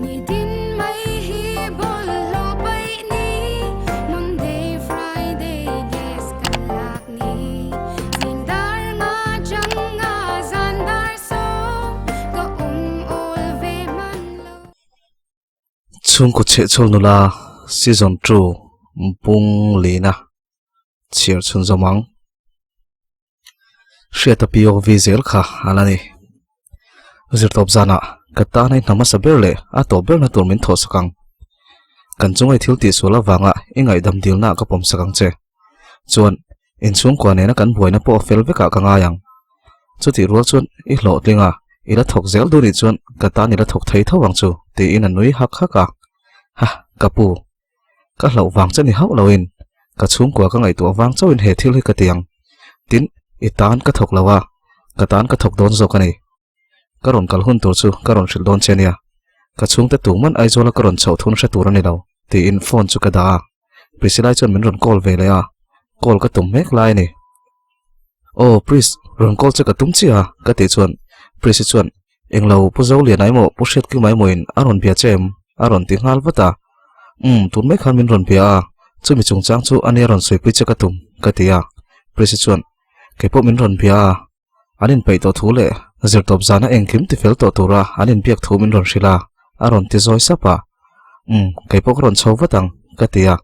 Nitin mai hi bawlhhlawh paih ni, Monday, Friday gas kan lak ni. Zing dar nga chang nga zan dar sawm, ka awm awl ve hman lo. Chhungkaw chhehchhawl nula Season 2 Bung Lina chhiar chhunzawm ang. Hriata POV zel kha a la ni. Zirtawp zanah ka tan a i hna hmasa ber leh a tawp berna tur min thawh sak ang. Kan chunga i thil tihsual avanga i ngaihdam dilnaah ka pawm sak ang che. Chuan, inchhungkua nena kan buaina pawh a fel vekah ka ngai ang. Chutih rual chuan i hlawhtling a, i la thawk zel duh nih chuan ka tan i la thawk thei tho ang chu, tiin a nui hak hak a. Hah, ka pu. Ka hlauh vang che ni hauh loin ka chhungkua ka ngaihtuah vang chauhin he thil hi ka ti ang. Tin, i tan ka thawk lo a, ka tan ka thawk dawn zawk a ni. Ka rawn kal hun tur chu ka rawn hrilh dawn che nia. Ka chhungte tuman Aizawla ka rawn chhoh thun hre tur a ni lo, tiin phone chu ka dah a. Priscilla chuan min rawn call ve leh a, call ka tum mek lai a ni. Aw Pris, rawn call che ka tum chiah a, ka tih chuan Prisi chuan Englo Pu Zoliana emaw Pu Hriatkima emaw in a rawn bia che em? a rawn ti nghal vat a. Umm, tun mai khan min rawn bia a, chumi chungchang chu ania rawn sawipuii che ka tum, ka ti a. Prisi chuan, Kei pawh min rawn bia a, an inpeih tawh thu leh zirtawp zana engkim ti fel tawh tura an inbiak thu min rawn hrilh a, a rawn ti zawi sap a. Umm, kei pawh ka rawn chho vat ang, ka ti a.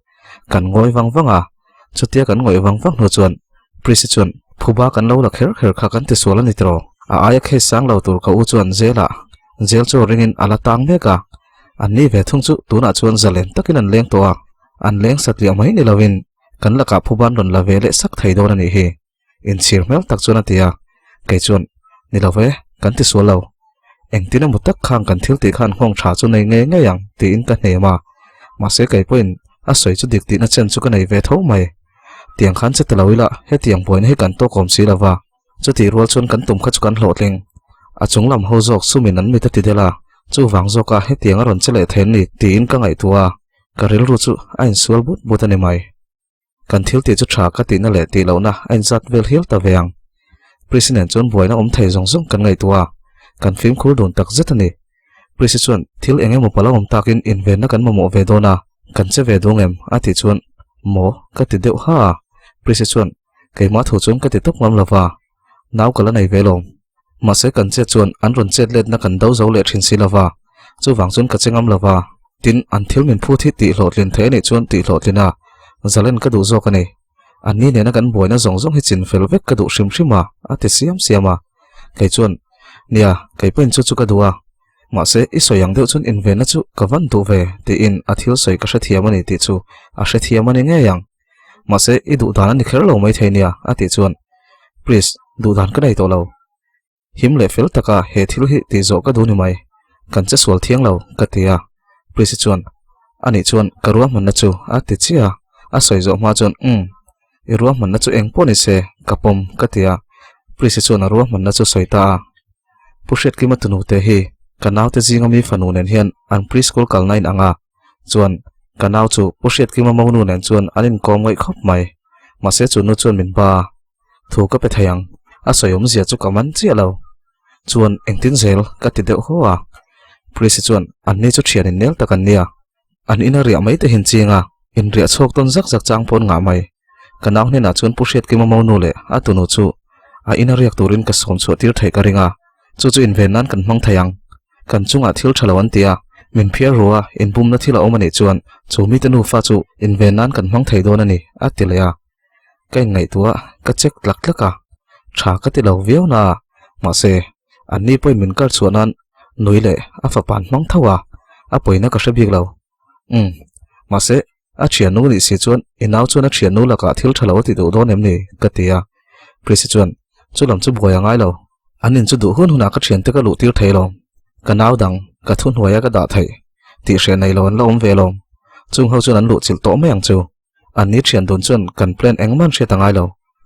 Kan ngawi vang vang a, chutia kan ngawih vang vang hnu chuan Prisi chuan, Phuba kan lo la kher kher kha kan ti sual a ni tiraw? A aia case sang lo tur ka u chuan Zela, Zel chu ringin a la tang mek a. An ni ve thung chu tunah chuan zalen takin an leng tawh a, an leng satliah mai ni lovin kan lakah phuba an rawn la ve leh sak thei dawn a nih hi. Inchhir hmel tak chuan a ti a, kei chuan, Ni lo ve, kan ti sual lo. Engtin emaw tak khang kan thil tih khan nghawng tha chu nei ngei ngei ang, tiin ka hnem a. Mahse kei pawhin a sawi chu dik tihna chen chu ka nei ve tho mai. Tiang khan che ta lo ila, hetiang buaina hi kan tawk awm si lo va. Chutih rual chuan kan tum kha chu kan hlawhtling. A chung lam ho zawk sumin an mit a ti del a, chuvang zawka hetiang a rawn che leh thei an ni, tiin ka ngaihtuah a, ka rilru chu a insual but but a ni mai. Kan thil tih chu tha ka tihna leh tih lohna a inzat vel hial ta ve ang. Prisi nen chuan buaina awm thei zawng zawng kan ngaihtuah a, kan fimkhur dun tak zet a ni. Prisi chuan thil eng emaw pala awm takin invenna kan mamawh ve dawn a, kan che ve duang em? a tih chuan maw ka ti deuh ha a. Prisi chuan keimah thu chuan ka ti tawp ngam lova, nau ka la nei ve lawm. Mahse kan chet chuan an rawn chet letna kan do zo leh thin si lova, chuvang chuan ka che ngam lova. Tin, an thil min phut hi tih hlawhtlin theih a nih chuan tih hlawhtlin a, zalen ka duh zawk a ni. An ni nena kan buaina zawng zawng hi chin fel vek ka duh hrim hrim a, a ti siam siam a. Kei chuan, Nia, kei pawhin chu chu ka duh a. Mahse, i sawi ang deuh chuan invenna chu ka van duh ve, tiin a thil sawi ka hrethiam a ni tih chu a hrethiam a ni ngei ang. Mahse, i duh dan a ni kher lo maithei nia, a tih chuan, Please, duh dan ka nei tawh lo. Him leh fel taka he thil hi tih zawh ka duh ni mai. Kan che sual thiang lo, ka ti a. Prissy chuan, Anih chuan ka ruahmanna chu a ti chiah a. A sawi zawh hma chuan, Umm, i ruahmanna chu eng pawh ni se, ka pawm, ka ti a. Prissy chuan a ruahmanna chu sawi ta a. Pu Hriatkima tunute hi ka naute zinga mi fanu nen hian an preschool kalna in ang a. Chuan, ka nau chu Pu Hriatkima monu nen chuan an inkawm ngaih khawp mai. Mahse chu nu chuan min ba a, thu ka pe thei ang, a sawi awmzia chu ka man chiah lo. Chuan, engtin zel ka ti deuh haw a. Prissy chuan, Anni chu thian in nel tak an nia. An ina riah mai te hin ching a, inriah chhuak tawn zak zak chang pawn ngah mai. Ka nau hnenah chuan Pu Hriatkima monu leh a tunu chu a ina riak turin ka sawm chhuah tir theih ka ring a, chu chu inven nan kan hmang thei ang. Kan chungah thil tha lo an ti a, min phiar ru a, inbumna thil a awm a nih chuan chu mite nufa chu inven nan kan hmang thei dawn a ni, a ti leh a. Ka inngaihtuah ka check tlak tlak a, tha ka ti lo viau na a, mahse anni pawhin min kar chhuah nan nui leh a fapa an hmang tho a, a pawina ka hre bik lo. Umm, mahse a thiannu nih si chuan i nau chuan a thiannu lakah thil tha lo a ti duh dawn em ni? ka ti a, Prissy chuan chu lam chu buai a ngai lo, an in chu duh hun hunah ka thiante ka luh tir thei lo, ka nau dang ka thuhnuaia ka dah theih tih hreh nei lo an la awm ve lo, chung ho chuan an luh chilh tawh mai ang chu. An ni thian dun chuan kan plan engmah an hriat a ngai lo,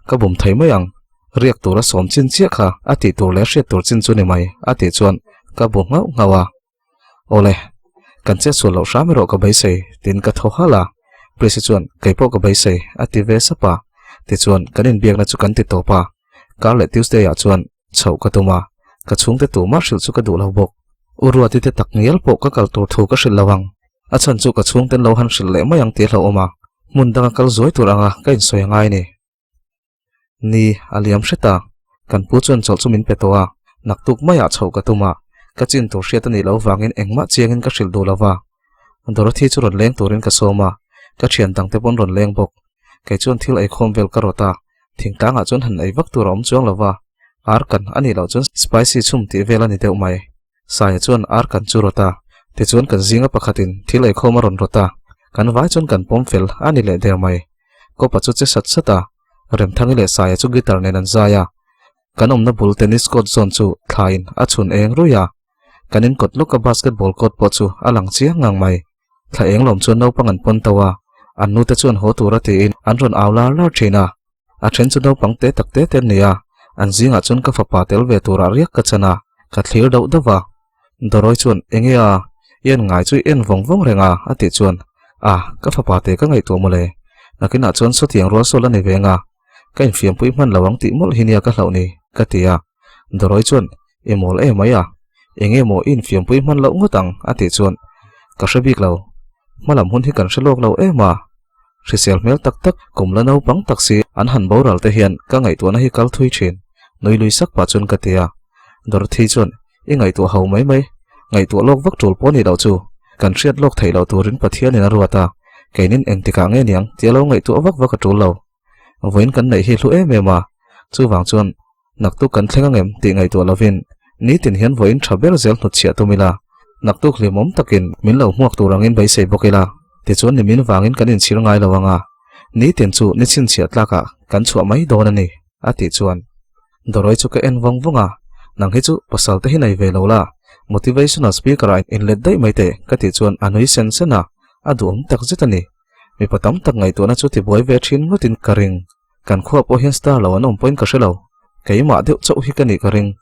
ka bum thei mai ang, riak tura sawm chin chiah kha a tih tur leh hriat tur chin chu ni mai a tih chuan ka bu nghauh nghauh a. Awle, kan chet sual loh hram erawh ka beisei tiin ka thaw halh a, Prissy chuan kei pawh ka beisei a ti ve sap a, tichuan kan inbiakna chu kan ti tawp a, kar leh Tuesday ah chuan chhoh ka tum a, ka chhungte tumah hrilh chu ka duh lo bawk. U Ruati te tak ngial pawh ka kal tur thu ka hrilh lo ang. A chhan chu ka chhungten lo han hrilh leh mai ang tih a hlauhawm a, hmun danga kal zuai tur anga ka insawi a ngai ni. Ni, a liam hret a, kan pu chuan chawlh chu min pe tawh a, naktuk maiah chhoh ka tum a, ka chin tur hriat a nih loh vangin engmah chiangin ka hrilh duh lo va. Dorothy chu rawn leng turin ka sawm a, ka thian dangte pawn rawn leng bawk. Kei chuan thil eikhawm vel ka rawt a, thingtlangah chuan han ei vak tur a awm chuang lo va, ar kan a nih loh chuan spicy chhum tih vel a ni deuh mai. Saia chuan ar kan chu rawt a, tichuan kan zinga pakhatin thil eikhawm a rawn rawt a, kan vai chuan kan pawm fel a ni leh der mai. Kawpa chu che sat sat a, Remthangi leh Saia chu guitar nen an zai a, kan awmna bul tennis court zawn chu thlaiin a chhun eng ruih a, kan inkawt lawka basketball court pawh chu a lang chiang ngang mai. Thla eng lawm chuan naupang an pawn to a, an nute chuan haw tura tiin an rawn au lar lar thin a. A then chu naupang te tak te te an ni a, an zingah chuan ka fapa tel ve turah riak ka chan a, ka thlir dauh dauh va. Dawrawi chuan, Enge a, i en ngai chu i en vawng vawng reng a, a tih chuan, A, ka fapa te ka ngaihtuah mawle, nakinah chuan sawtiang rual sawl a ni ve anga, ka infiampui hman lo ang tih mawlh hi nia ka hlauh ni, ka ti a. Dawrawi chuan, I mawl em mai a, enge maw i infiampui hman loh ngawt ang, a tih chuan, Ka hre bik lo, hmalam hun hi kan hre lawk lo em a, hrisel hmel tak tak, kum la naupang tak si an han boral te hian ka ngaihtuahna hi kal thui thin, nui lui sak pah chuan ka ti a. Dorothy chuan, I ngaihtuah ho mai mai, ngaihtuah lawk vak tul pawh ni loh chu, kan hriat lawk theih loh turin Pathianin a ruat a, keinin engtikah nge niang tia lo ngaihtuah vak vak a tul lo. Vawiin kan neih hi hlu em em a, chuvang chuan naktuk kan thleng angem tih ngaihtuah lovin nitin hian vawiin tha ber zel hnutchhiah tum ila, naktuk hlimawm takin min lo hmuak tur angin beisei bawk ila, tichuan nimin vangin kan inchhir ngai lo anga, nitin chu ni chhinchhiah tlakah kan chhuah mai dawn a ni, a tih chuan Dawrawi chu ka en vawng vawng a, nang hi chu pasal te hi nei ve lo la, motivational speaker ah inlet daih mai teh ka tih chuan a nui sen sen a, a duhawm takzet a ni. Mipa tam tak ngaihtuahna chu tibuai ve thin ngawtin ka ring. Kan khuah pawh hian star lo an awm pawhin ka hre lo. Keimah deuh chauh hi ka nih ka ring.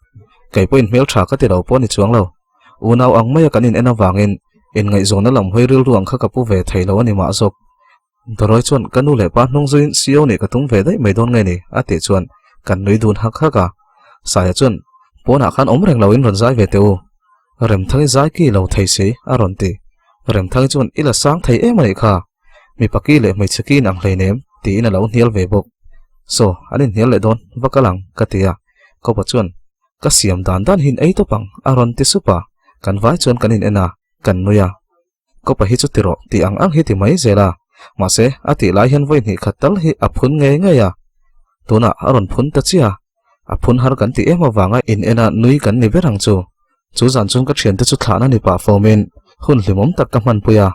Kei pawhin hmeltha ka ti lo pawh a ni chuang lo. Unau ang maia kan in en avangin inngaihzawnna lam hawi rilru ang kha ka pu ve thei lo a ni mah zawk. Dawrawi chuan ka nu leh pa hnung zuiin CEO nih ka tum ve daih mai dawn nge ni a tih chuan kan nui dun hak hak a. Saia chuan pawnah khan awm reng loin rawn zai ve teh u. Remthangi zai ki lo thei si a rawn ti. Remthangi chuan i la sang thei em a nih kha, mipa ki leh hmeichhe ki in ang hleinem tiin a lo hnial ve bawk. Saw, an inhnial leh dawn, va kal ang, ka ti a. Kopa chuan, Ka siam dan dan hi in ei tawp ang, a rawn ti sup a. Kan vai chuan kan in en a, kan nui a. Kopa hi chu ti rawh tih ang ang hi ti mai zel a, mahse a tih lai hian vawi hnih khat tal hi a phun ngei ngei a. Tunah a rawn phun ta chiah a, a phun har kan tih em avanga in ena nui kan ni ber ang chu. Chu zan chuan ka thiante chu thlahna ni pah fawmin hun hlimawm tak ka hmanpui a,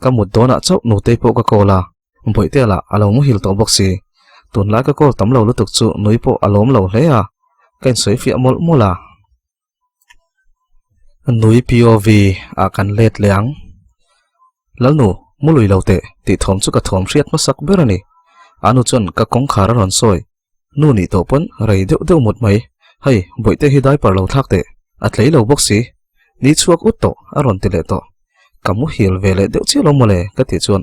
ka mut dawnah chauh nutei pawh ka call a, Bawihtea lah a lo muhil tawh bawk si. Tunlai ka call tam lo lutuk chu nui pawh a lawm lo hle a, ka insawi fiah mawlh mawlh a. Nui POV ah kan let leh ang. Lalnu, mu lui lo teh tih thawm chu ka thawm hriat hmasak ber a ni. Anu chuan ka kawngkhar a rawn sawi. Nu nih tawh pawn rei deuh deuh mut mai. Hei, bawihte hi diaper lo thlak teh. A tlei lo bawk si. Ni chhuak ut tawh a rawn ti leh tawh. Ka muhil ve leh deuh chiah lo mawle ka tih chuan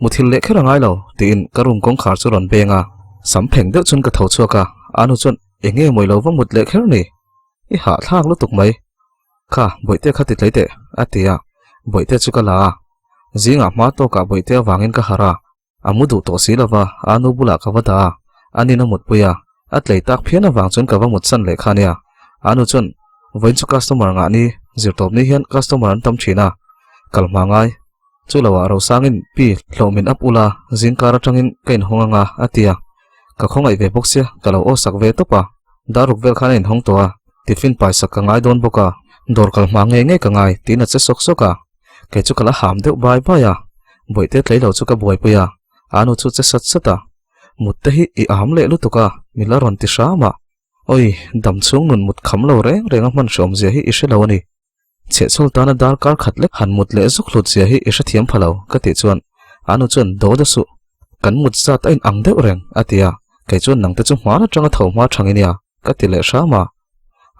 muthil leh kher a ngai lo tiin ka room kawngkhar chu rawn beng a. Sam pheng deuh chuan ka tho chhuak a, Anu chuan eng nge mawi lo va mut leh kher ni? I hahthlak lutuk mai. Kha, bawihte kha ti tlei teh, a ti a. Bawihte chu ka la a. Zingah hma tawkah bawihte avangin ka harh a. A mu duh tawh si lova, a nu bulah ka va dah a. A nin a mutpui a. A tlei tak phian avang chuan ka va mutsan leh kha nia. A nu chuan, Vawiin chu customer ngah ni, zirtawp ni hian customer an tam thin a. Kal hma ngai. Chu loah Rosangin pi hlawh min up ula, zingkar atangin ka inhawng anga, a ti a. Ka khawngaih ve bawk sia, ka lo aw sak ve tawp a. Daruk vel khan a inhawng tawh a, tiffin pai sak ka ngai dawn bawk a, dawr kal hma ngei ngei ka ngai, tiin a che sawk sawk a. Kei chu ka la ham deuh bai bai a, bawihte tlei lo chu ka buaipui a, a nu chu che sat sat a. Mut te hi i am leh lutuk a, min la rawn ti hram a. Awi, dam chhung nun mut kham lo reng reng a hman hreawm zia hi i hre lo a ni. Chhehchhawl tana darkar khat lek han mut leh zuk hlut zia hi i hrethiam pha lo, ka tih chuan a nu chuan Dawda suh, kan mut zat a in ang deuh reng, a ti a, kei chuan nangte chu hmaan atanga tho hma thang i nia, ka ti leh hram a.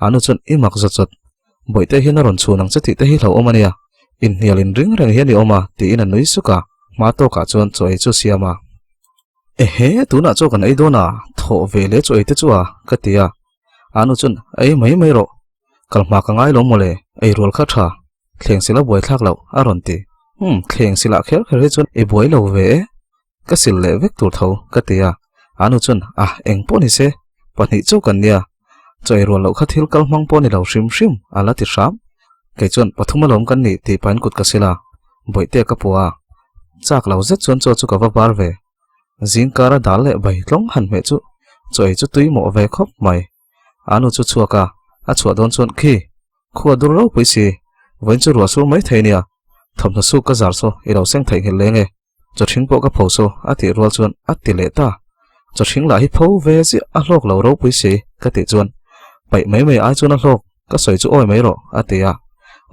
A nu chuan i mak zawt zawt, Bawihte hian a rawn chhun ang che tih te hi hlauhawm a nia, inhnial in ring reng hian i awm a, tiin a nui suk a, hma tawkah chuan chaw ei chu a siam a. Ehe, tunah chaw kan ei dawn a, thawh ve leh chaw ei te chu a, ka ti a. A nu chuan, Ei mai mai rawh, Kal hma ka ngai lo mawle, Ei rual kha tha, thleng sila buai thlak loh a rawn ti. Umm, thleng silah kher kher hi chuan i buai lo ve e, ka sil leh vek tur tho ka ti a. Anu chuan, Ah, eng pawh ni se, pahnih chu kan nia, chaw ei rual loh kha thil kal hmang pawh ni lo hrim hrim a la ti hram. Kei chuan pathum alawm kan nih tih pahin kut ka sil a, bawihte ka pua a, chak lo zet chuan chaw chu ka va bar ve. Zingkara dal leh bai tlawng han hmeh chu chaw ei chu tui mawh ve khawp mai. A nu chu chhuak a, a chhuah dawn chuan khi, khua dur ropui si, vawiin chu ruah sur mai thei nia, thawmhnaw suk ka zar saw i lo seng theihnghilh leng e, chaw thing pawh ka pho saw a tih rual chuan a ti leh ta. Chaw thing lah hi pho ve chiah a hlawk lo ropui si ka tih chuan paih mai mai ai chuan a hlawk ka sawi chu awi mai rawh a ti a,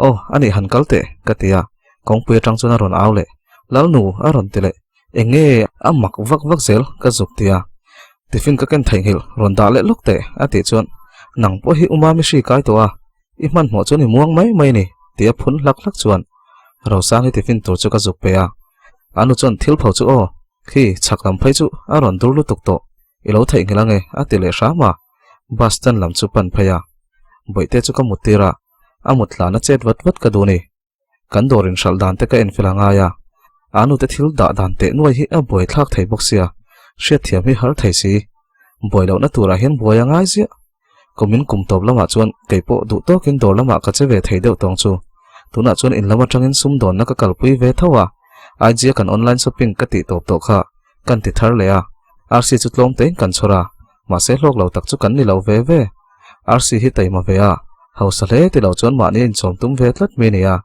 aw a nih han kal teh ka ti a, kawngpui atang chuan a rawn au leh, Lalnu a rawn ti leh. Eng nge a mak vak vak zel ka zuk ti a, tiffin ka ken theihnghilh rawn dah leh lawk teh a tih chuan nang pawh hi Uma mi hri kai tawh a, i hmanhmawh chuan i muang mai mai ni ti a phun hlak hlak chuan Rosangi tiffin tur chu ka zuk pe a, a nu chuan thil pho chu aw khi chhak lam phei chu a rawn dur lutuk tawh i lo theihnghilh ange a ti leh hram a, bus stand lam chu pan phei a, bawihte chu ka mut tir a, a mut hlana chet vat vat ka duh ni. Kan dawr inhralh dan te ka enfel a ngai a, a nute thil dah dan teh nuai hi a buai thlak thei bawk sia, hriatthiam hi har thei si. Buai lohna turah hian buai a ngai ziah. Kumin kum tawp lamah chuan kei pawh duh tawkin dawr lamah ka che ve thei deuh tawng chu. Tunah chuan in lam atangin sumdawnna ka kalpui ve tho a, IG a kan online shopping ka tih tawp tawh kha kan ti thar leh a, RC chu tlawm tein kan chhawr a, Mahse hlawk lo tak chu kan ni lo ve ve. RC hi taima ve a, hausa hle ti lo chuan mahni a inchawm tum ve tlat mi nia.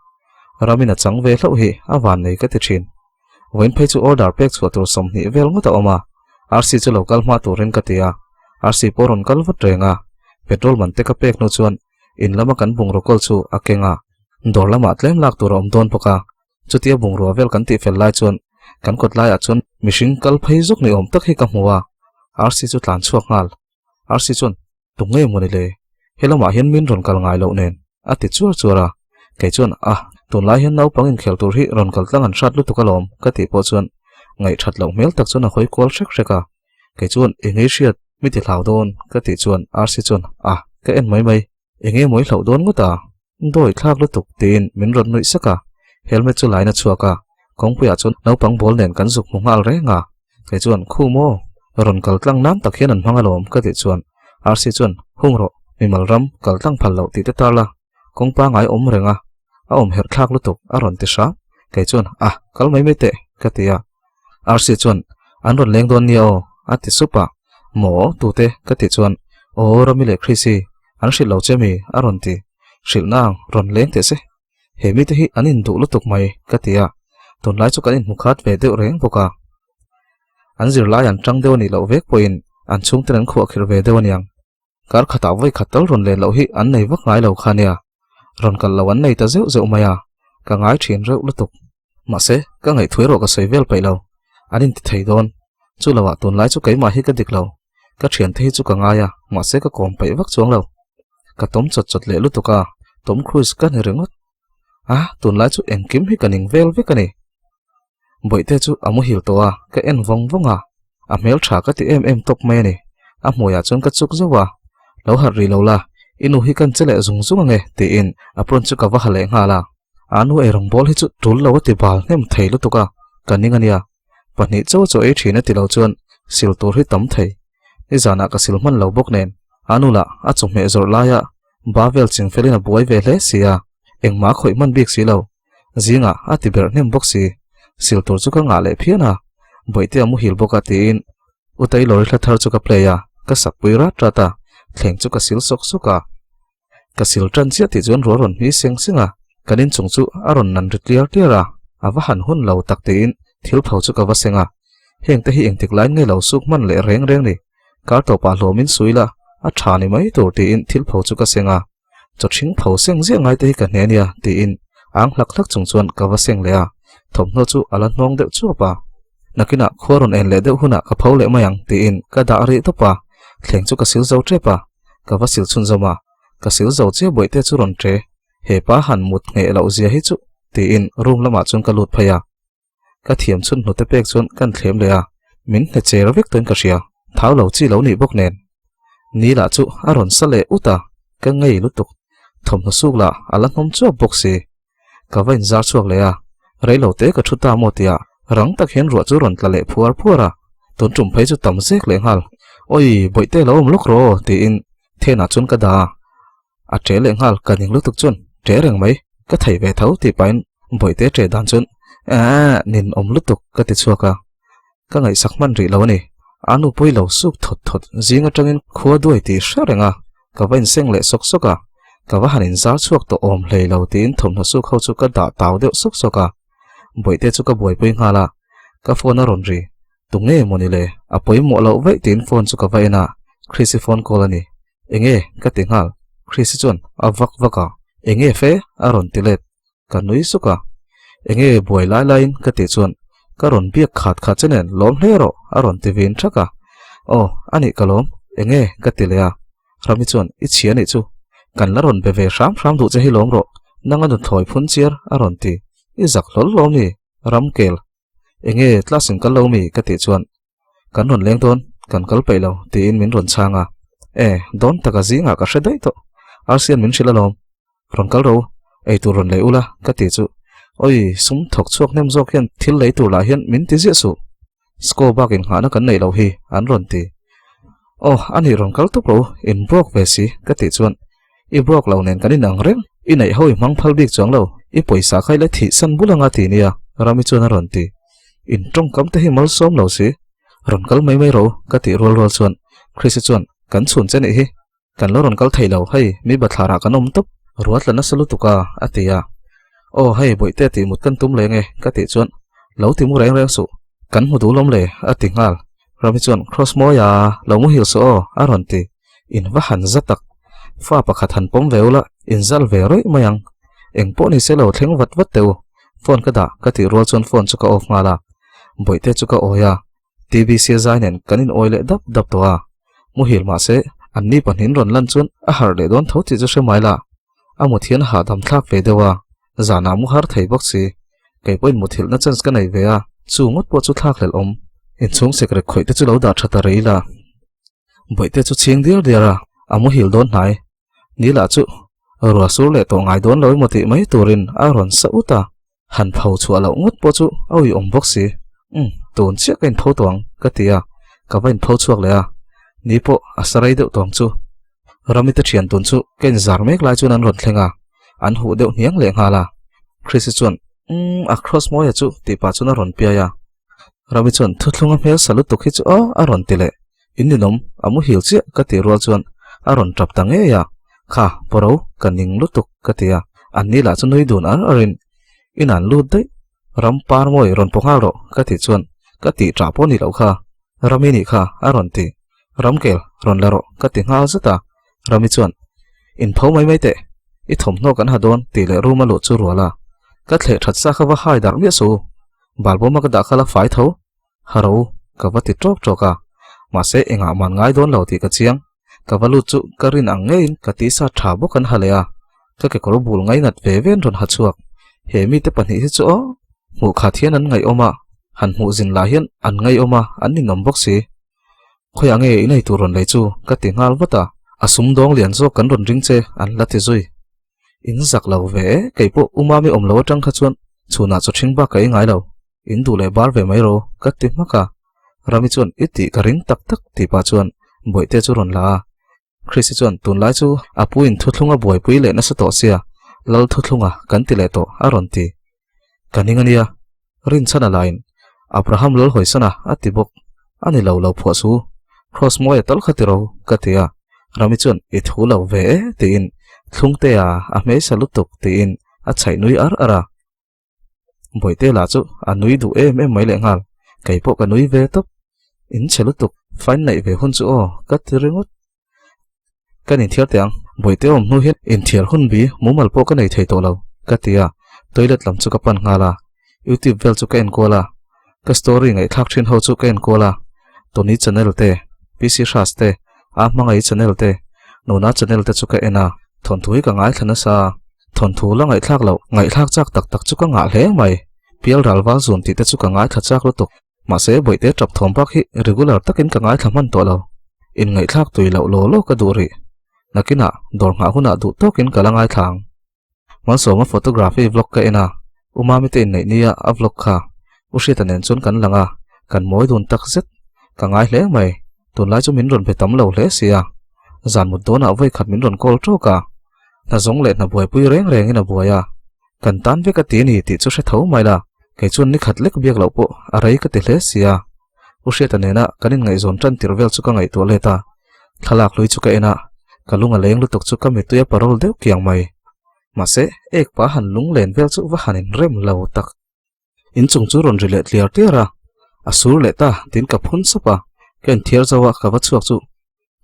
Ramin a chang ve hlauh hi a van nei ka ti thin. Vawiin phei chu order pek chhuah tur 20 vel ngawt a awm a, RC chu lo kal hma turin ka ti a, RC pawh rawn kal vat reng a, petrol man te ka pek hnu chuan in lama kan bungraw kawl chu a keng a, dawr lamah tlem lak tur a awm dawn bawk a, Chutia bungrua vel kan tihfel lai chuan kan kawt laiah chuan mihring kal phei zawk ni awm tak hi ka hmu a, RC chu tlan chhuak nghal. RC chuan, Tu nge maw ni le? He lamah hian min rawn kal ngai loh nen, a ti chuar chuar a. Kei chuan, Ah, tunlai hian naupang inkhel tur hi rawn kal tlang an hrat lutuk alawm, ka tih pawh chuan ngaihthat loh hmel tak chuan a hawi kual hrek hrek a. Kei chuan, Eng ei hriat, mi ti hlau dawn, ka tih chuan RC chuan, Ah, ka en mai mai, eng nge maw i hlauh dawn ngawt a? Dawi thlak lutuk tiin min rawn nuih sak a, helmet chu lain a chhuak a, kawngpuiah chuan naupang ball nen kan zuk hmu nghal reng a, kei chuan khu maw rawn kal tlang nan tak hian an hmang alawm ka tih chuan RC chuan hung rawh mimal ram kal tlang phal loh tih te tar la, kawng pangai awm reng a, a awm herh thlak lutuk a rawn ti hram, kei chuan a kal mai mai teh ka ti a, RC chuan an rawn leng dawn nia aw a ti sup a, maw tute ka tih chuan aw Rami leh Chrissy an hrilh lo che mi a rawn ti. Hrilh na ang rawn leng teh se. He mite hi an induh lutuk mai ka ti a, tunlai chu kan inhmu khat ve deuh reng bawk a. An zirlai an tang deuh a nih loh vek pawhin an chhungten an khuah khirh ve deuh a niang. Kar khatah vawi khat tal rawn len loh hi an nei vak ngai lo kha nia. Rawn kal lo an nei ta zeuh zeuh mai a, ka ngai thin reuh lutuk. Mahse, ka ngaihthua erawh ka sawi vel paih lo. An inti thei dawn. Chu loah tunlai chu keimah hi ka dik lo. Ka thiante hi chu ka ngai a, mahse ka kawm paih vak chuang lo. Ka tawm chawt chawt leh lutuk a, Tom Cruise ka ni ringawt. A, tunlai chu engkim hi ka ning vel vek a ni. Bawihte chu a muhil tawh a, ka en vawng vawng a. A hmel tha ka ti em em tawp mai a ni. A hmuiah chuan ka chuk zauh a, Lo harh rih lo la, i nu hi kan che leh zung zung ange, tiin apron chu ka va ha leh nghal a. A nu eirawng bawl hi chu tul lo a ti bal hnem thei lutuk a, ka ning a nia. Pahnih chaw chaw ei thin a ti lo chuan sil tur hi tam thei. Nizanah ka sil hman lo bawk nen, a nu lah a chawhmeh zawrh laia ba vel ching felin a buai ve hle si a, engmah a khawih hman bik si lo. Zingah a ti berh hnem bawk si. Sil tur chu ka ngah leh phian a, Bawihte a muhil bawk a tiin U Taylor-i hla thar chu ka play a, ka sak pui rat rat a, thleng chu ka sil sawk sawk a. Ka sil tan chiah tih chuan ruah rawn hmi seng seng a, kan inchung chu a rawn nan ri tliar tliar a, a va han hun lo tak tiin thil pho chu ka va seng a. Heng te hi engtik laiin nge lo suk hman leh reng reng ni? Kar tawpah hlawmin sui la, a tha ni mai tur tiin thil pho chu ka seng a. Chaw thing pho seng ziah ngai te hi ka hne nia tiin ang hlak hlak chung chuan ka va seng leh a, thawmhnaw chu a la hnawng deuh chuap a. Nakinah khua rawn en leh deuh hunah ka pho leh mai ang tiin ka dah rih tawp a, thleng chu ka sil zo tep a. Ka va sil chhunzawm a, ka sil zo chiah bawihte chu rawn ṭe, he pa han mut ngheh loh zia hi chu tiin room lamah chuan ka lut phei a. Ka thiam chhun hnute pek chuan kan thlem leh a, min hne cher vek tawhin ka hria, thau lo chi lo nih bawk nen. Ni lah chu a rawn sa leh ut a, ka ngei lutuk. Thawmhnaw suk lah a la hnawm chuap bawk si. Ka va inzar chhuak leh a, reilo te ka thu ta maw tia rang tak hian ruah chu rawn tla leh phuar phuar a, tun tum phei chu tam zek leh nghal. Awi, bawihte lo awm lawk rawh aw tiin thenah chuan ka dah a, a ṭe leh nghal ka ning lutuk chuan ṭe reng mai, ka thei ve tho tih pahin bawihte ṭe dan chuan aaa nin awm lutuk ka ti chhuak a, ka ngaihsak hman rih lo a ni. A nu pawi lo suk thawt thawt zing atangin khua duai tih hre reng a, ka va inseng leh sawk sawk a, ka va han inzar chhuak tawh awm hlei lo tiin thawmhnaw suk ho chu ka dah tau deuh sawk sawk a, bawihte chu ka buaipui nghal a, ka phone a rawn ri, tunge mawni le, a pawimawh loh vaih tiin phone chu ka va en a, Chrissy phone call a ni, enge ka ti nghal, Chrissy chuan a vak vak a, enge fe a rawn ti let. Ka nui suk a, Enge buai lai laiin ka tih chuan ka rawn biak khat khat che nen lawm hle rawh a rawn ti vin thak a. Aw, a nih ka lawm, enge ka ti leh a. Rami chuan i chhia nih chu, kan la rawn be ve hram hram duh che hi lawm rawh, nang a nuthlawi phun chiar a rawn ti, i zak hlawl lawm ni, Ramkel. Enge class in kal lo mi ka tih chuan kan rawn leng dawn, kan kal peih lo tiin min rawn chhang a. E, dawn taka zingah ka hre daih tawh, Arsian min hrilh alawm, rawn kal ro, ei tur rawn lei ula ka tih chu awi sum thawk chhuak hnem zawk hian thil lei tur lah hian min ti ziah suh, score bak inghahna kan neih loh hi an rawn ti. Aw, ani rawn kal tawp ro, in broke ve si ka tih chuan I broke lo nen kan inang reng, i neih ho i hmang phal bik chuang lo, i pawisa kha i la thih san bul anga ti nia, Rami chuan a rawn ti. In tawngkam te hi malsawm lo si, rawn kal mai mai ro ka tih rual rual chuan Chrissy chuan kan chhun che nih hi, kan lo rawn kal thei lo hei mi bathlarah kan awm tawp, ruat la nasa lutuk a a ti a. Aw hei bawihte tih mut kan tum leng e ka tih chuan lo ti mu reng reng suh, kan hmu duh lawm le a ti nghal. Rami chuan Cross mawi a, lo muhil suh aw a rawn ti. In va han za tak. Fa pakhat han pawm ve ula, in zal ve rawih mai ang. Eng pawh ni se lo thleng vat vat teh u. Phone ka dah ka tih rual chuan phone chu ka off nghal a. Bawihte chu ka awi a. TBC zai nen kan in awi leh dap dap tawh a. Muhil mah se, an ni pahnihin rawn lan chuan a harh leh dawn tho tih chu hre mai la. A mut hian hahdam thlak ve deuh a, zanah mu har thei bawk si. Kei pawhin muthilhna chance ka nei ve a, chu ngawt pawh chu thlak hlelh awm. Inchhung sekrek khawih te chu lo dah tha ta rei la. Bawihte chu chhing diar diar a, a muhil dawn hnai. Ni lah chu rua sur leh tawh ngai dawn lo emaw tih mai turin a rawn sa ut a, han pho chhuah loh ngawt pawh chu a uiawm bawk si. Umm, tun chiah ka inpho tawh ang ka ti a, ka va inpho chhuak leh a, ni pawh a sa rei deuh tawh ang chu. Ramite thian tun chu ka inzar mek lai chuan an rawn thleng a, an huh deuh hniang leh nghal a. Chrissy chuan, Umm, a cross mawia chu tih pah chuan a rawn piai a. Rami chuan thuthlunga hmel sa lutuk hi chu aw a rawn ti leh. In ninawm, a muhil chiah ka tih rual chuan a rawn tap ta ngei a, Kha, pawro, ka ning lutuk ka ti a, an ni lah chu nui dun ar arin in an lut daih. Ram par mawi rawn paw nghal rawh ka tih chuan ka tih tah pawh ni loh kha, Rami nih kha a rawn ti. Ramkel, rawn la rawh ka ti nghal zet a, Rami chuan, In pho mai mai teh, i thawmhnaw kan ha dawn tih leh room a luh chu rual a, ka thleh that sa kha va hai darh miah suh u, Balbawma ka dah khala fai tho, haro ka va ti tawk tawk a, mahse engah man ngai dawn lo tih ka chiang, ka va lut chu ka rin ang ngeiin ka tisa tha bawk an ha leh a, ka kekawr bul ngainat ve ve an rawn ha chhuak, he mite pahnih hi chu aw, hmuh khat hian an ngaihawm a, han hmuh zin lah hian an ngaihawm a, an ninawm bawk si. Khawiah nge i nei tur rawn lei chu ka ti nghal vat a, a sumdawng lian zawk kan rawn ring che an la ti zui. In zak lo ve e, kei pawh u Mami awm lo atang kha chuan chhunah chaw ṭhing bak ka ei ngai lo, in duh leh bar ve mai ro ka ti hmak a. Rami chuan i tih ka ring tak tak tih pah chuan Bawihte chu rawn la a. Chrissy chuan tunlai chu a pu in thuthlunga buaipui leh nasa tawh sia, Lal thuthlunga kan ti leh tawh a rawn ti. Ka ning a nia, Rinchhan a lain Abraham lal hawisana a ti bawk. A ni lo lo phuah su, Cross mawi a tal kha ti ro ka ti a. Rami chuan i thu lo ve e tiin Thlungtea a hmeisa lutuk tiin a chhaih nui ar ar a. Bawihte lah chu a nui duh em em mai lehnghal, kei pawh ka nui ve tawp. In chhe lutuk, fine neih ve hun chu aw ka ti ringawt. Kan inthiar teh ang, Bawihte awm hnu hian inthiar hun bi mumal pawh ka nei thei tawh lo, ka ti a, toilet lam chu ka pan nghal a, YouTube vel chu ka enkual a, ka story ngaihthlak thin ho chu ka enkual a, Tony channel te, PC Hras te, A Hmangaih channel te, Nuna channel te chu ka en a, thawnthu hi ka ngaithla nasa a, thawnthu la ngaihthlak loh, ngaihthlak chak tak tak chu ka ngah hle mai, Pial Ralval zun tih te chu ka ngaithla chak lutuk. Mahse, Bawihte tap thawm bak hi regular takin ka ngaithla hman tawh lo. Inngaihthlak tui loh law law ka duh rih. Nakinah dawr nghah hunah duh tawkin ka la ngaithla ang. Malsawma photography vlog ka en a, U Mami te inneih nia a vlog kha U Hriata nen chuan kan lang a, kan mawi dun tak zet. Ka ngai hle mai, tunlai chu min rawn be tam lo hle si a. Zan mut dawnah vawi khat min rawn call tawk a, hna zawng leh hna buaipui reng rengin a buai a. Kan tan vek a ti a ni tih chu hre tho mai la, kei chuan ni khat lek biak loh pawh a rei ka ti hle si a. U Hriata nena kan inngaihzawn tan tirh vel chu ka ngaihtuah let a, thlalak hlui chu ka en a, ka lung a leng lutuk chu ka mittui a parol deuh kiang mai. Mahse, ek pa han lung len vel chu va han inrem lo tak. Inchung chu rawn ri leh tliar tliar a, a sur leh ta tiin ka phun sap a, ka inthiar zo a, ka va chhuak chu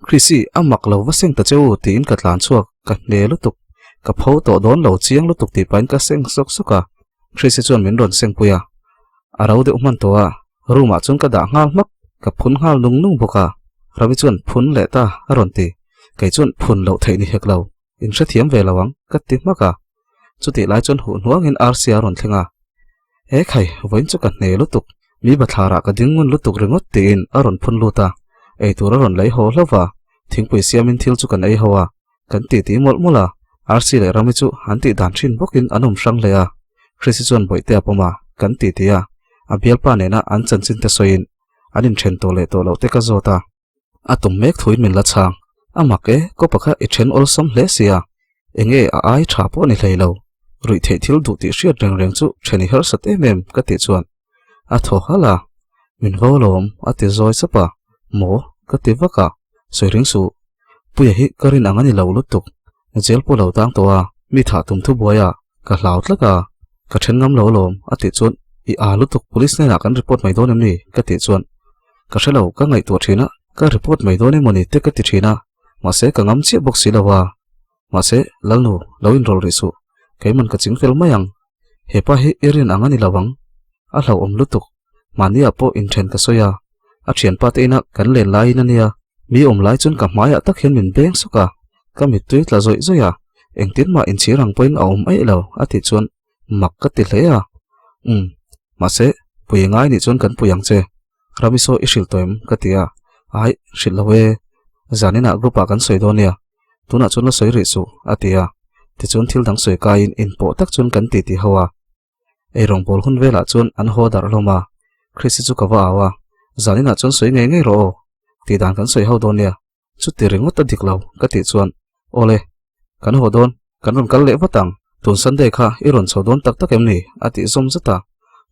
Chrissy, a mak lo va seng ta che u tiin ka tlan chhuak, ka hne lutuk, ka pho tawh dawn lo chiang lutuk tih pahin ka seng sawk sawk a, Chrissy chuan min rawn seng pui a, a ro deuh hman tawh a, room ah chuan ka dah nghal hmak, ka phun nghal nung nung bawk a, Ravi chuan phun leh ta a rawn ti, kei chuan phun loh theih ni hek lo, in hrethiam ve lo ang ka ti hmak a, chutih lai chuan huh hnuangin Rc a rawn thleng a, He khai, vawiin chu ka hne lutuk, mi bathlarah ka ding ngun lutuk ringawt tiin a rawn phun lut a, eitur a rawn lei haw hlauh va, thingpui siamin thil chu kan ei ho a, kan titi mawlh mawlh a, Rc leh Rami chu an tih dan thin bawkin an awm hrang hle a, Chrissy chuan bawihte a pawm a, kan titi a, a bialpa nena an chanchin te sawiin an inthen tawh leh tawh loh te ka zawt a. A tum mek thuin min la chhang. A mak e, kaw pakhat i then awlsam hle sia. Enge a ai tha pawh ni hlei lo. Ruih theih thil duh tih hriat reng reng chu then i harsat em em ka tih chuan a thaw halh a. Min vo lawm a ti zawi sap a. Maw? Ka ti vak a. Sawi ring suh. Puia hi ka rin ang a ni lo lutuk. Jail pawh lo tang tawh a, mi thah tum thu buai a, ka hlau tlat a. Ka then ngam lo lawm a tih chuan i a lutuk police hnenah kan report mai dawn em ni? Ka tih chuan Ka hre lo, ka ngaihtuah thin a, ka report mai dawn emawni te ka ti thin a, mahse ka ngam chiah bawk si lo a. Mahse, Lalnu, lo inrawl rih suh, keiman ka ching fel mai ang. Hepa hi i rin ang a ni lo ang. A hlauhawm lutuk, mahniah pawh inthen ka sawi a, a thianpa te ina kan len laiin a nia, mi awm lai chuan ka hmaiah tak hian min beng sawk a, ka mittui tla zawih zawih a, engtin mah inchhir ang pawhin a awm aih lo, a tih chuan Mak ka ti hle a. Umm, mahse, pui ngai nih chuan kan pui ang che. Rami saw i hrilh tawh em? ka ti a. Ai, hrilh lo e. Zaninah group ah kan sawi dawn nia. Tunah chuan la sawi rih suh, a ti a. Tichuan thil dang sawi kaiin inpawh tak chuan kan titi ho a. Eirawngbawl hun velah chuan an haw darh hlawm a. Chrissy chu ka va au a. Zaninah chuan sawi ngei ngei rawh aw. Tih dan kan sawi ho dawn nia. Chuti ringawt a dik lo ka tih chuan, Awle, kan haw dawn, kan rawn kal leh vat ang, tun Sunday kha i rawn chho dawn tak tak em ni? a tih zawm zat a.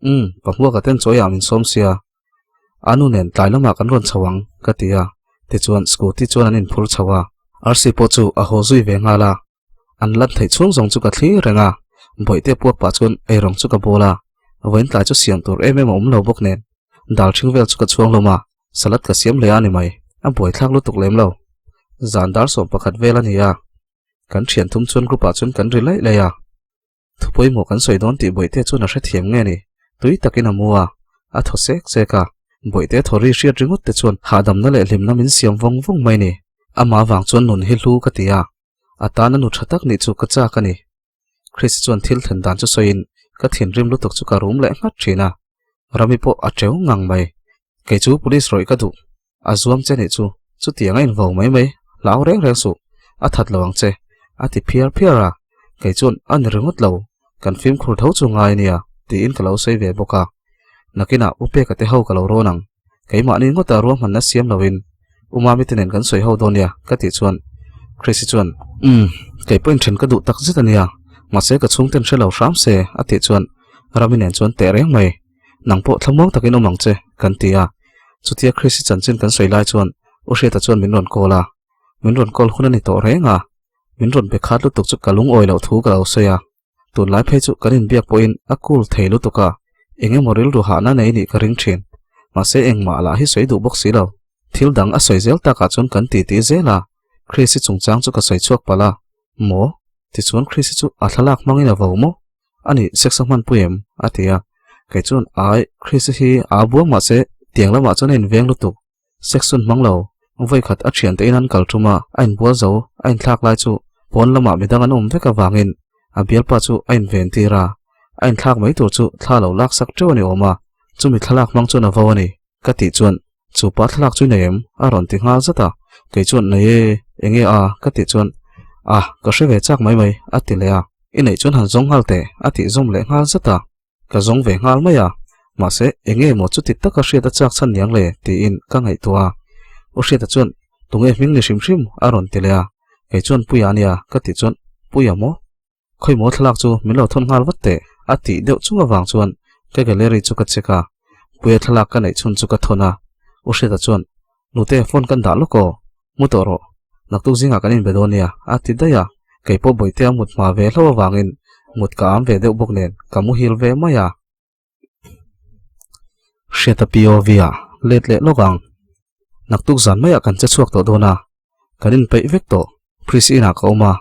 Umm, Pahmuaka ten chawiah min sawm sia, a nu nen tlai lamah kan rawn chho ang ka ti a, tichuan scooty chuan an inphur chho a, Rc pawh chu a haw zui ve nghal a. An lan theih chhung zawng chu ka thlir reng a, bawihte puak pah chuan eirawng chu ka bawl a, vawiin tlai chu siam tur em em a awm lo bawk nen, dal ṭhing vel chu ka chhuang hlawm a, salad ka siam hle a ni mai, a buaithlak lutuk lem lo. Zan dar 11 vel a ni a, kan ṭhian thum chuan group ah chuan kan ri laih laih a. Thu pawimawh kan sawi dawn tih Bawihte chuan a hrethiam nge ni? Tui takin a mu a, a thaw sek sek a. Bawihte thaw ri hriat ringawt te chuan hahdamna leh hlimna min siam vawng vawng mai ni. Amah vang chuan nun hi hlu ka ti a, a tana nu tha tak nih chu ka chak a ni. Chris chuan thil thlen dan chu sawiin ka thinrim lutuk chu ka rum leh nghat thin a. Rami pawh a teu ngang mai. Kei chu police rawih ka duh. A zuam che nih chu, chutiang a invo mai mai, hlau reng reng suh, a that lo ang che, a ti phiar phiar a. Kei chuan a ni ringawt lo, kan fimkhur tho chu ngai nia, tiin ka lo sawi ve bawk a. Nakinah U Peka te ho ka lo rawn ang, keimahni ngawta ruahmanna siam loin U Mami te nen kan sawi ho dawn nia, ka tih chuan Chrissy chuan, Umm, kei pawhin then ka duh tak zet a nia, mahse ka chhungten hre lo hram se, a tih chuan Rami nen chuan teh reng mai. Nang pawh thlamuang takin awm ang che, kan ti a. Chutia Chrissy chanchin kan sawi lai chuan U Hriata chuan min rawn call a. Min rawn call hun a ni tawh reng a. Min rawn be khat lutuk chu ka lungawi loh thu ka lo sawi a. Tunlai phei chu kan inbiak pawhin a cool thei lutuk a, eng emaw rilru hahna nei nih ka ring thin. Mahse engmah lah hi sawi duh bawk si lo. Thil dang a sawi zel takah chuan kan titi zel a. Chrissy chungchang chu ka sawi chhuak palh a. Maw? Tichuan Chrissy chu a thlalak hmangin a vo maw? A nih, sex a hmanpui em? a ti a. Kei chuan, Ai, Chris hi aa buang mahse tiang lamah chuan a inveng lutuk. Sex hun hmang lo. Vawikhat a thiante in an kal tum a, a inbual zo, a inthlak lai chu pawn lamah midang an awm vek avangin a bialpa chu a inven tir a. A inthlak mai tur chu thla lo laksak teuh a ni awm a, chumi thlalak hmang chuan a vo a ni, ka tih chuan, Chu pa thlalak chu i nei em? a rawn ti nghal zat a. Kei chuan nei e, enge a? Ka tih chuan a, ka hre ve chak mai mai a ti leh a. I neih chuan han zawng nghal teh a tih zawm leh nghal zat a. Ka zawng ve nghal mai a, mahse enge maw chuti taka hriat a chak chhan niang le tiin ka ngaihtuah a. U Hriata chuan tunge hming ni hrim hrim a rawn ti leh a, kei chuan Puia ania ka tih chuan Puia maw? Khawi maw thlalak chu min lo thawn nghal vat teh a tih deuh chung avang chuan ka gallery chu ka check a, Puia thlalak ka neih chhun chu ka thawn a, U Hriata chuan Nute phone kan dah lawk aw, mu tawh rawh, naktuk zingah kan inbe dawn nia a ti daih a, kei pawh Bawihtea mut hma ve hlauh avangin mut ka am ve deuh bawk nen ka muhil ve mai a. Hriata POV ah let leh lawk ang, naktuk zan maiah kan che chhuak tawh dawn a, kan inpeih vek tawh, Pris inah ka awm a,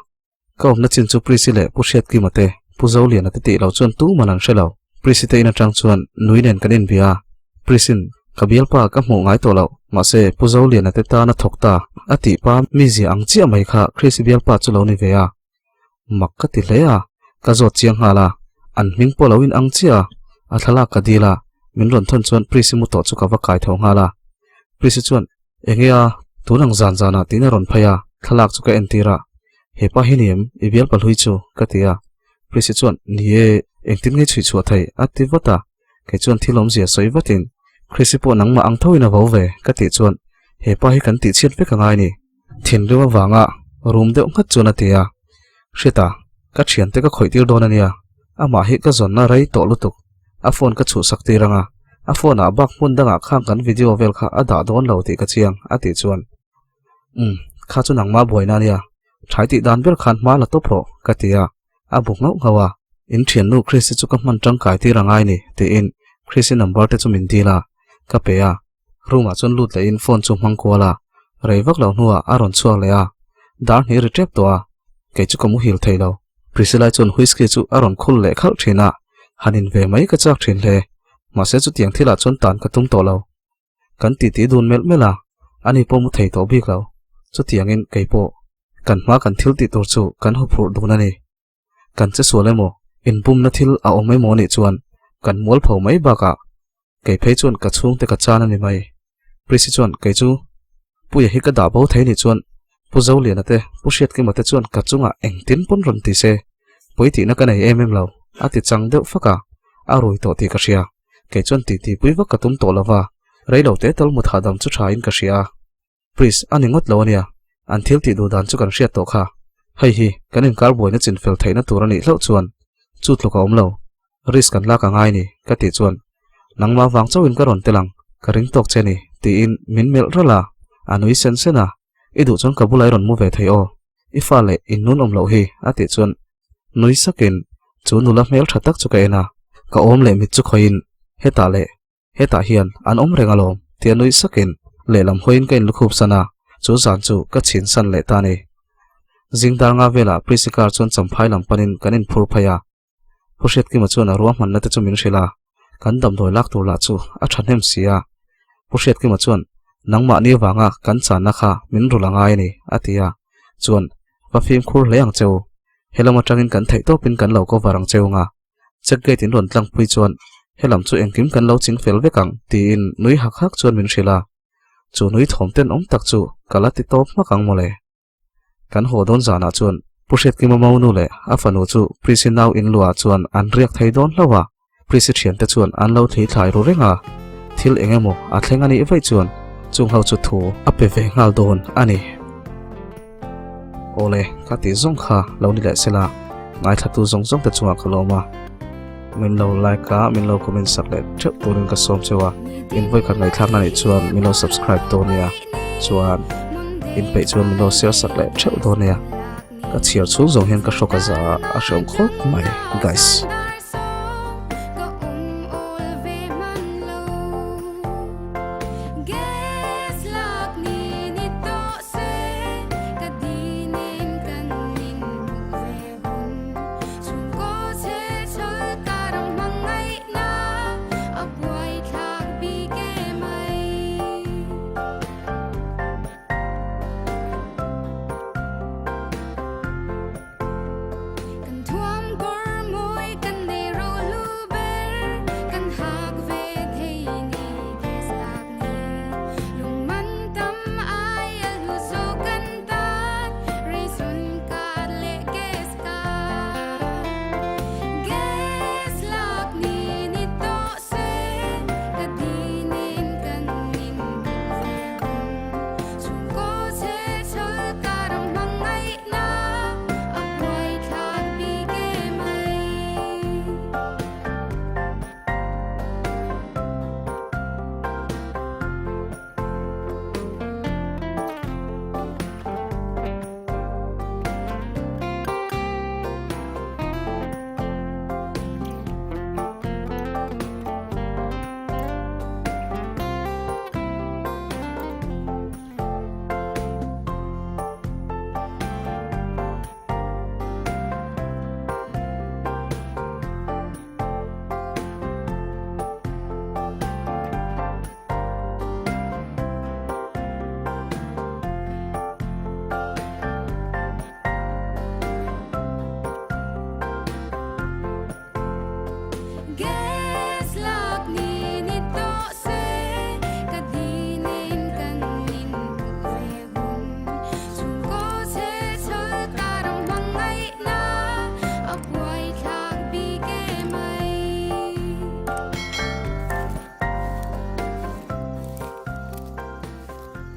Ka awmna chin chu Prisi leh Pu Hriatkima te, Pu Zoliana te tih loh chuan tuman an hre lo. Prisi te in atang chuan nui nen kan inbia a, Prisin, Ka bialpa ka hmuh ngai tawh loh, mahse Pu Zoliana te tan a thawk ta, a tih pa mizia ang chiah mai kha Krisi bialpa chu lo ni ve a. Mak ka ti hle a, ka zawt chiang nghal a, an hming pawh lo in ang chiah a, a thlalak ka dil a, min rawn thawn chuan Prisi mu tawh chu ka va kai tho nghal a. Prisi chuan, Enge a, tun ang zan zanah tiin a rawn phei a, thlalak chu ka entir a. He pa hi ni em, i bial pahlui chu? ka ti a. Prissy chuan, Ni e, engtin nge chhuih chhuah thei? a ti vat a. Kei chuan thil awmzia sawi vatin, Prissy pawh nangmah ang thoin a vo ve, ka tih chuan, He pa hi kan tih chhiat vek a ngai ni. Thinrim avanga rum deuh nghat chuan a ti a. Hrita, ka thiante ka khawih tir dawn a nia, amah hi ka zawnna rei tawh lutuk. A phone ka chhuhsak tir ang a, a phone ah bak hmun dangah khang kan video vel kha a dah dawn lo tih ka chiang, a tih chuan. Umm, kha chu nangmah buaina a nia, thai tih dan ber khan hma la tawp rawh, ka ti a, a bu nghauh nghauh a. In thiannu Christy chu ka hman tangkai tir a ngai ni, tiin Christy number te chu min dil a, ka pe a. Room ah chuan lut lehin phone chu hmang kual a, rei vak lo hnuah a rawn chhuak leh a, dar hnih ri tep tawh a, kei chu ka muhil thei lo. Priscilla chuan whisky chu a rawn khul leh khalh thin a, han in ve mai ka chak thin hle, mahse chutiang thilah chuan tan ka tum tawh lo. Kan titi dun melh melh a, ani pawh mu thei tawh bik lo, chutiangin kei pawh kan hma kan thil tih tur chu kan huphurh dun a ni. Kan che sual emaw, inbumna thil a awm emaw nih chuan kan mual pho mai bakah kei phei chuan ka chhungte ka chan a ni mai. Prissy chuan kei chu Puia hi ka dah bo thei nih chuan Pu Zoliana te, Pu Hriatkima te chuan ka chungah engtin pawn rawn ti se, pawi tihna ka nei em em lo, a ti chang deuh fak a, a rui tawh tih ka hria. Kei chuan titi pui vak ka tum tawh lo va, reilo te tal mut hahdam chu tha in ka hria a. Priest a ni ngawt lo a nia, an thil tih duh dan chu kan hriat tawh kha. Hei hi kan inkar buaina chinfel theihna tur a nih hlauh chuan chu tluk a awm lo. Risk kan lak a ngai ni, ka tih chuan nangmah vang chauhin ka rawn tel ang, ka ring tawk che ni, tiin min melh ralh a, a nui sen sen a, I duh chuan ka bulah i rawn mu ve thei aw, i fa leh in nun awm loh hi, a tih chuan nui sakin chu nula hmel tha tak chu ka en a, ka awm leh mit chu khawihin hetah leh Hetah hian an awm reng alawm tia nui sakin lehlam hawiin ka inlukhup san a, chu zan chu ka chhin san leh ta a ni. Zingdar nga velah Prissy car chuan champhai lam panin kan inphur phei a. Pu Hriatkima chuan a ruahmanna te chu min hrilh a, kan damdawi lak tur lah chu a thahnem si a. Pu Hriatkima chuan, Nangmahni avanga kan channa kha min rulh a ngai a ni, a ti a. Chuan, Va fimkhur hle ang che u. Helam atangin kan theihtawpin kan lo cover ang che u nga. Check gate in rawn tlangpui chuan helam chu engkim kan lo ching fel vek ang tiin nui hak hak chuan min hrilh a, chu nui thawm tenawm tak chu ka la ti tawp hmak ang mawle. Kan haw dawn zanah chuan Pu Hriatkima Maunu leh a fanu chu Prissy nau in luah chuan an riak thei dawn hlauh a, Prissy thiante chuan an lo thli thlai ru reng a, thil eng emaw a thleng a nih vaih chuan chung ho chu thu a pe ve nghal dawn a ni. Awle, ka tih zawng kha lo ni leh sela, ngaithlatu zawng zawng te chungah ka lawm a. Min lo like a, min lo comment sak leh theuh turin ka sawm cheu a, in vawikhat ngaihthlakna nih chuan min lo subscribe dawn nia, chuan in peih chuan min lo share sak leh theuh dawn nia. Ka chhiar chhung zawng hian ka hrawk a za a, a hreawm khawp mai guys.